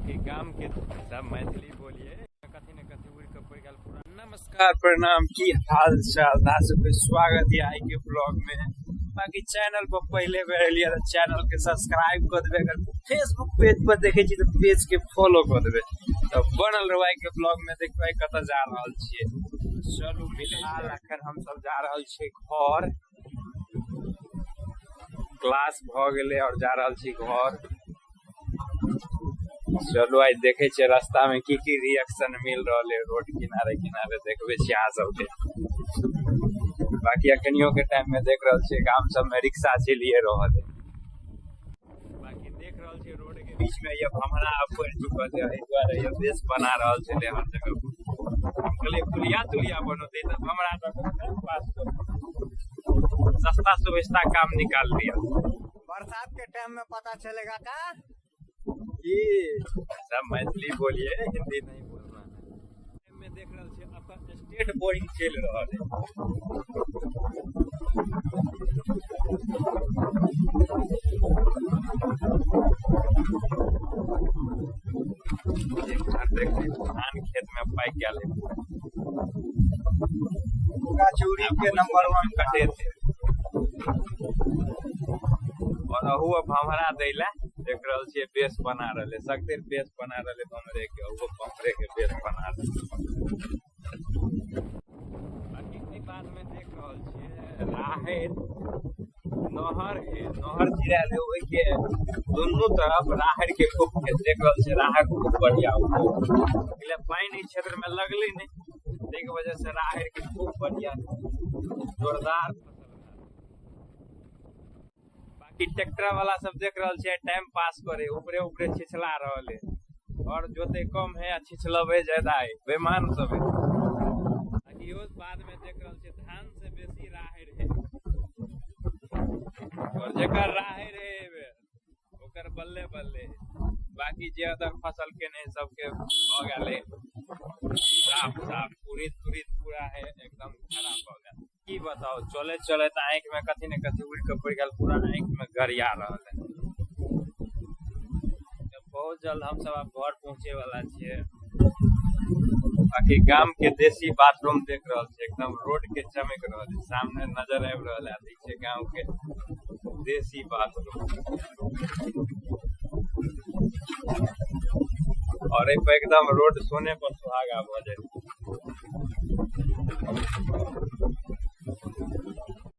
बाकी गाम के सब मैथिली बोलिए कथी ने कथी उड़ के पड़ गेल पूरा। नमस्कार प्रणाम, की हाल चाल, सबके स्वागत है आई के ब्लॉग में। बाकी चैनल पर पहले बेर एलियै तऽ चैनल के सब्सक्राइब कर देबै, अगर फेसबुक पेज पर देखे छी तऽ पेज के फॉलो कर देबै। तऽ बनल रहू आई के ब्लॉग में, देखबै कतऽ जा रहल छियै। चलू फिलहाल अखन हम सब जा रहल छियै घर, क्लास भऽ गेलै और जा रहल छी घर। चलू आइ देखे छियै रास्ता में की की रिएक्शन मिल रहल है, रोड किनारे किनारे देखबे छियै अहाँ सबके। बाकी अखनियो के टाइम में देख रहल छियै गाम सब में रिक्शा चलिए रहल है। बाकी देख रहल छियै रोड के बीच में ये भमरा आब पड़ि चुकल है, एहि दुआरे ये बेस बना रहल छलै हर जगह। हम कहलियै पुलिया तुलिया बनौतै तऽ भमरा दऽ कऽ पास करू, सस्ता सुविस्ता काम निकाल लिया। बरसात के टाइम में पता चलेगा का कि सब मैथिली बोलिए, हिंदी नहीं बोलना है। में देख रहल छियै अपन स्टेट बोरिंग चलि रहल है। धान खेत में पाकि गेल है। चूड़ी के नंबर 1 कटे थे और अहू अब भमरा दैला देख रहल छियै बेस बना रहल है, सगरे बेस बना रहल है भमरे के, ओहो भमरे के बेस बना रहल है। बाकी एहि बात में देख रहल छियै राहैर नहर है, नहर चिरायल है, ओहि के दुनू तरफ राहैर के खूब खेत देख रहल छियै, राहैर खूब बढ़िया उगल। पानि एहि क्षेत्र में लगलै नहि, ताहिके वजह से राहैर के खूब बढ़िया जोरदार फसल। बाकी ट्रैक्टर वाला सब देख रहल छियै टाइम पास करे, ऊपरे ऊपरे छिछला रहल है और जोते कम है आ छिछलबे ज्यादा है, बेमान सब है। बाकी इहो बाद में देख रहल छियै धान से बेसी राहैर है और जेकर राहैर है ओकर बल्ले बल्ले है। बाकी जे अदर फसल के नहीं सबके भऽ गेल है साफ साफ, उड़ीद तुरीद पूरा है एकदम खराब भऽ गेल। की बताओ, चले चले तऽ आँखि में कथी ने कथी उड़ि के पड़ि गेल, पूरा आँखि में गरिया रहल है। बहुत जल्द हम सब आब घर पहुँचे वाला छियै। बाकी गाम के देसी बाथरूम देख रहल छियै, एकदम रोड के चमक रहल है, सामने नजर आबि रहल है छै गाँव के देसी बाथरूम। और एहि पर एकदम रोड सोने पर सुहागा भऽ जायत।